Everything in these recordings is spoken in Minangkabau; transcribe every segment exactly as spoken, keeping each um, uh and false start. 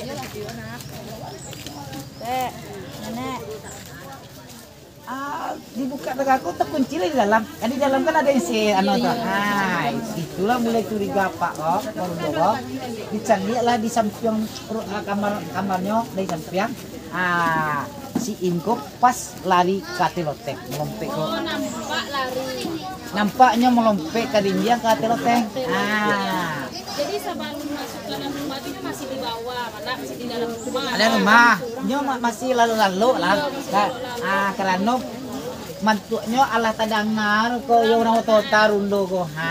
Dek, nenek. Ah, dibuka tangah ko, takunci lah di dalam. Kan di dalam kan ado isi anu tu. Ah, itulah mulai curiga apak ko, baru ko. Dicaliak lah di sampiang ru-, ah, kamar, kamarnyo dari sampiang. Ah, si In ko pas lari ka ateh loteng, malompek ko. Oh, nampak lari. Nampaknyo malompek ka dindiang ka ateh loteng. Ah. Jadi sabalun masuk ka dalam rumah tu, nyo masih di bawah, malah masih di dalam rumah. Dalam rumah. Nyo ma-, masih lalu-lalu lah. Ka-, ah, karano mantuaknyo alah tadanga ko, yo urang oto-oto rundo ko. Ha.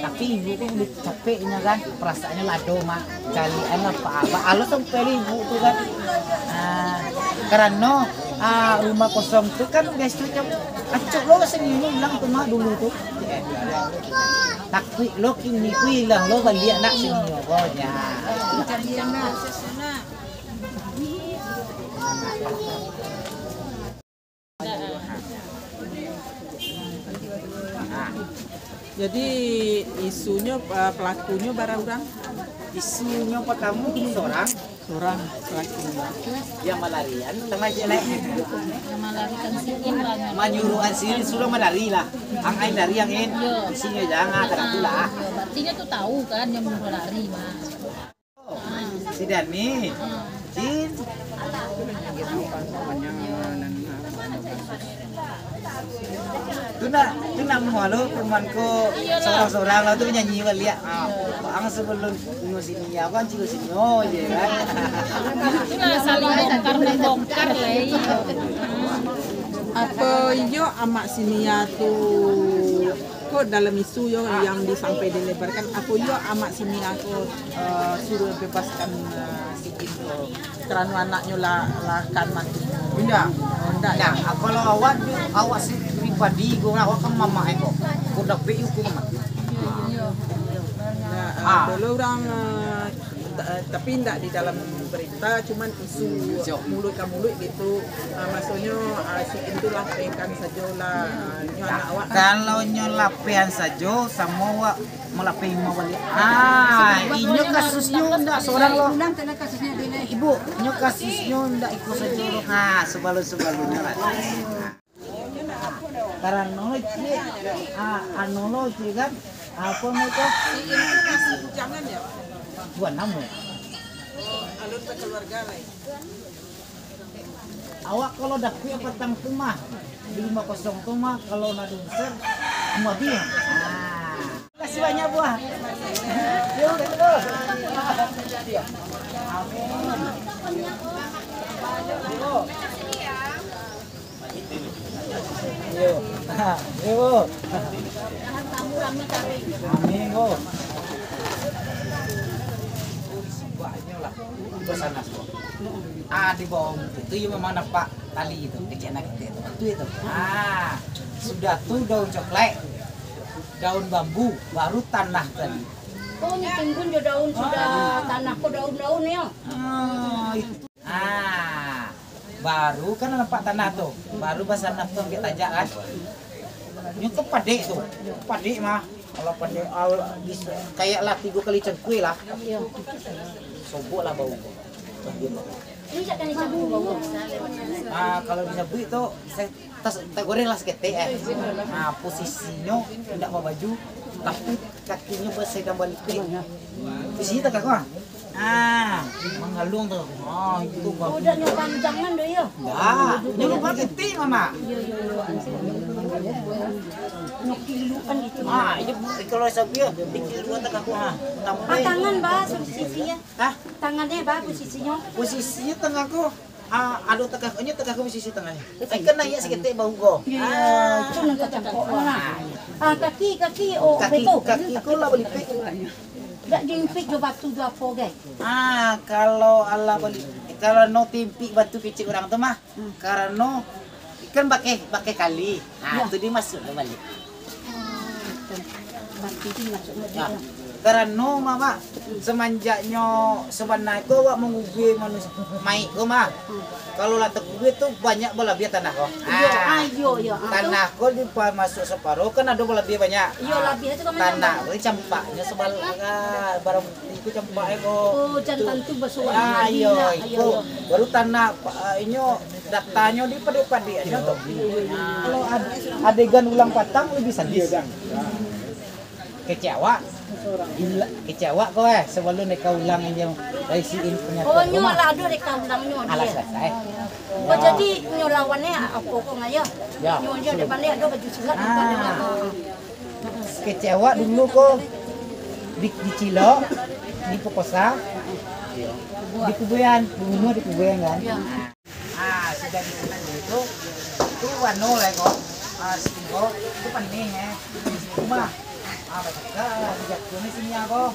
Tapi ibu tu capeknyo kan, perasaannyo lado mah. Calian apa-apa, alo sampai ibu tu kan. Ah, karano, ah, rumah kosong tu kan biaso macam acok lo sendiri ilang tu mah dulu tu. Takuik lo kini ko ilang lo baliak nak sini ko nya. Jadi, isunyo, eh, pelakunyo bara urang? Isunyo patamo sorang. Sorang pelakunyo. Yang malarian, tangah jelek. Yang malarikan si In lah. Manyuruahan si In suruah malari lah. Ang ai lari ang In. Iyo. Isunyo jangan, ah, kada tu lah. Iyo, berarti nyo tu tahu kan, nyo manyuruah lari mah. Si Dani, Jin. Tu nak, tu nak muha lo, perumahan ko sorang-sorang lo tu nyanyi baliak. Ah, ang sebelum tengok sini, abang cikgu sini, oh, je kan. Itulah saling bongkar-membongkar lah, iyo. Apo iyo amak si Nia tu, ko dalam isu yo yang disampai dilebarkan, apo iyo amak si Nia ko, eh, suruh bebaskan, eh, si Jin ko, karano anaknyo lah, lah kan mati? Indak. Oh, indak, yo? Nah, kalau awak, awak si pribadi ko, awak kan mamak ko, ko dapek hukuman mati. Nah, eh, dulu urang, eh, ta-, eh, tapi indak di dalam berita, cuman isu muluik ka muluik gitu. Ah, maksudnyo, ah, si In tu lapehan sajo lah, ah, nyo anak awak kan. Kalau nyo lapehan sajo, samo awak malapehi imah baliak. Ah, inyo kasusnyo ndak sorang lo. Ibu, inyo kasusnyo ndak iko sajo lo. Ah, sabalun-sabalunnyo lah. Karano lo ciek, ah, anu lo ciek kan, apo namo tu? Bukan namo yo. Awak kalau dapek patang tu mah, di rumah kosong tu mah, kalau nak diusir, amuah abih. Ah. Makasih banyak, Buah. Yo, betul. Amin. Yo. Ha, yo. Amin, Bu. Basanak, Bu. Ah, di bawah itu, iyo memang nampak tali itu, kecek nak kecek itu. Betul itu. Ah, sudah tu daun coklat, daun bambu, baru tanah tadi. Oh, nyo timbun jo daun, sudah tanah ko daun-daun yo. Ah, itu. Ah, baru kan nampak tanah tu, baru basanak tu ambiak tajak kan. Nyo tu padek tu, padek mah. Kalau padek, al-, bis-, kayak lah tigo kali cangkui lah. Sobok lah bau. Ini cak tadi cangkui bau. Ah, kalau disabuik tu, saya tas-, tagoreng lah saketek, eh. Nah, posisinyo indak babaju, tapi kakinyo basadang balipek. Di sini tangah ko, ah. Ah, manggaluang tu. Ah, itu bagus. Udah nyo panjang kan, doh, yo? Dah, nyo bagitik, Mama. Iyo, iyo, iyo. Nyo kiluan gitu. Ah, iyo, kalau sabuik, dikiluan tangah ko, ah. Sampai. Ah, tangan, bah, posisinya. Hah? Tangannyo, bah, posisinyo. Posisinyo tangah ko. Ah, ado tangah, inyo tangah ko posisi tangahnyo. Ai, kan naiak saketek bau ko. Iyo, ah, itu nan tacangkok lah. Ah, kaki, kaki, oh, kaki, betul. Kaki ko lah balipek. Dak diimpik jo batu jo apo, gai? Ah, kalau alah bali-, kalau no timpik batu kecek urang tu mah, karano ikan bakeh, bakeh kali. Ah, tu dimasuak lo baliak. Batu tu masuk lo. Ya. Karano, Mak, Mak, samanjaknyo sabana ko awak mangubua manusia, maik ko, Mak. Kalau lah takubua tu banyak balabiah tanah ko. Iyo, ah, iyo, iyo, ah, tu. Tanah ko dipamasuak saparo kan ado balabiah banyak. Iyo, ah, labiah tu kan tanah ko campaknyo sabal-, ah, barang bukti ko campak ko. Oh, jan tantu basuah. Ah, iyo, iko. Baru tanah, ah, inyo datanyo di padek-padeknyo tu. Kalau ad-, adegan ulang patang labiah sadis. Kecek awak. Ila-, kecek awak ko, eh, sabalun reka ulang inyo dari si in punyo. Oh, nyo lah ado reka ulangnyo. Alah, salasai. Oh, jadi nyo lawannyo apo ko, Ngah, yo? Yo, nyo, nyo sudah. Dek baliak ado baju silat. Ah. Kecek awak dulu ko di, dicilok, dipakosa, dikubuian, dibunuah, dikubuian kan. Yo. Ah, sudah dikubuian tu, tu anu lah ko. Ah, siko, tu panih, eh. Rumah. Ah, bacakak lah, dijatuahnyo sinan ko.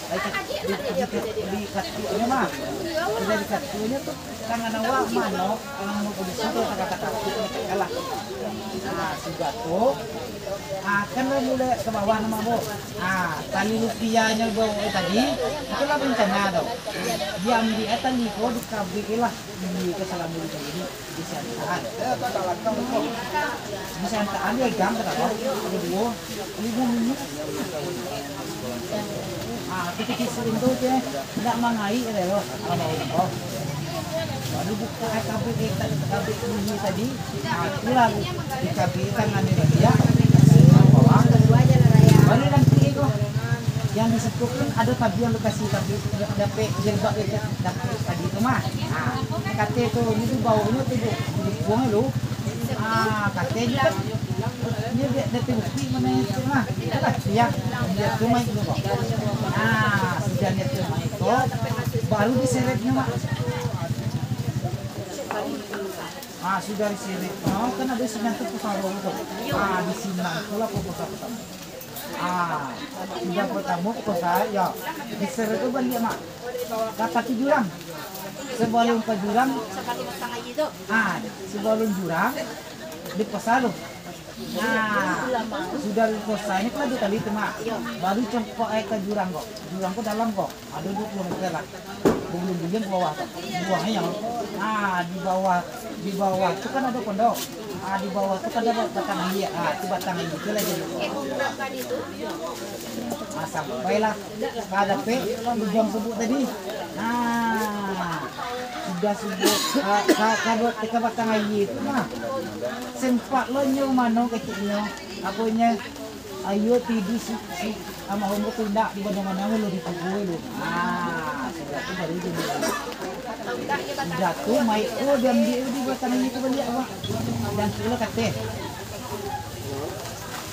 Di, di, di, dikatuahnyo mah. Sudah dikatuahnyo tu, tangan awak mano, tangan awak polisi tu, takah-takah. Kalah. Ah, sudah tu, ah, kan lah mulai ka bawah namo ko. Ah, tali rupiahnyo bawa tadi, itulah rencana tu. Diambiak tali ko, dikabuik lah. Di kesalahan dulu tadi ni, di Siantaan. Di Siantaan dia gang kata kau, ada dua, lima minit. Ah, kita kisirin tu je, nak mangai ada lo, kalau mau kau. Lalu buka kabut, eh, kabut bunyi tadi, ah, pulang di kabut tangan dia, ya. Bawah. Baru nanti kau, yang di situ pun ada tabi yang lokasi tabi, dapek jilbab dia, dapek tadi tu mah. Ah. Kato tu, ni tu baunyo tu, bu-, buang lu. Ah, kato ni kan, ni biak dah terbukti mano itu mah. Itulah, ya, dia tu main tu, kok. Ah, sudah dia tu main tu, baru diseretnyo, Mak. Ah, sudah diseretnyo, kan ada sinan tu pusaro tu. Ah, di sinan tu lah pusaro tu. Ah, sudah pertamo ko sa-, yo, diseret tu baliak, Mak. Ka tapi jurang. Sabalun ka jurang, ah, sabalun jurang, diposa lu. Ah, sudah diposa ni kan ado tali tu, Mak. Baru congkok aia ka jurang ko. Jurang ko dalam ko. Ado duo puluah meter lah. Bubulun-bubulun ka bawah tu. Buahnyo. Ah, di bawah, di bawah tu kan ado pondok. Ah, di bawah tu kan ado batang aia. Ah, tu batang aia tu lah jadi. Ah, sampailah ka dapek lubang subuk tadi. Ah, sudah subuk, ka, ka, ka, ka batang aia tu mah. Sempat lo nyo mano keceknyo. Aponyo, ayo tidu si, si, almarhum tu indak di mana-mana lo dikubua lo. Ah, sudah tu baru dia. Sudah tu, maik ko diambiak di batang aia tu baliak, Pak. Dan tu lah kato.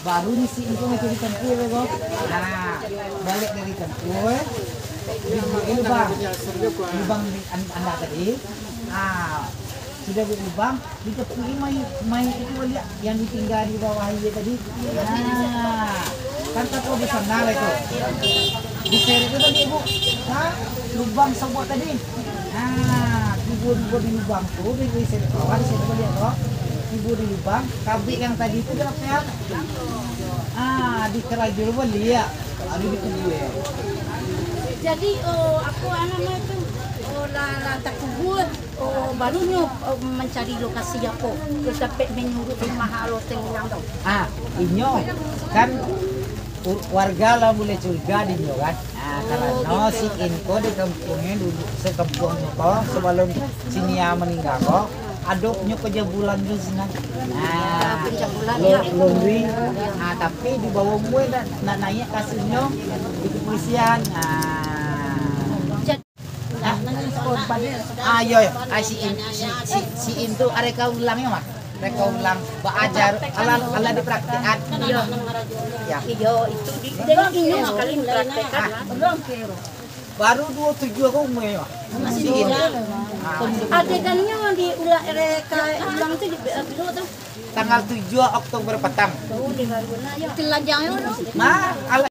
Baru ni si Ingkong itu di tempur, Pak. Nah, baliak dari tempur, dibuek lubang. Lubang di an-, anda tadi. Ah, sudah buek lubang, ditepuki maik, maik itu baliak yang ditingga di bawah aia tadi. Ah, kan tako di sana lah itu. Diseret tu tadi, Bu. Ha? Lubang sobok tadi. Ah, tibo-tibo di lubang tu, di, diseret bawah, diseret baliak tu. Tibo di lubang, kabik yang tadi tu dah pihak. Ah, dikarajo baliak. Lalu dikubua. Jadi, oh, apo namo tu? Oh, lah, lah takubua. Oh, baru nyo, oh, mancari lokasi apo, nyo sampai manyuruah rumah loteng urang tu. Ah, inyo kan u-, warga lah mulai curiga di inyo kan. Ah, karano si Ingkong di kampuangnyo dulu, sakampuang ko, sabalun si Nia maningga ko, ado punyo panjabulan tu sinan. Ah, lo-, laundry. Ah, tapi di bawah umua nak, nak naiak kasusnyo di kepolisian. Ah. Ah, iyo, iyo. Ah, si In, si, si, si In tu reka ulang yo, Mak. Reka ulang, baaja, alah, alah dipraktekkan. Iyo. Yo. Iyo, itu di, dari inyo sakali mempraktekkan. Ah. Baru duo tujuah ko umuanyo, Mak. Si In. Ah. Adegannyo di ulah reka ulang tu di, eh, dulu tu. Tanggal tujuah Oktober patang. Oh, di baru lah, yo. Telanjangnyo tu. Nah, alah.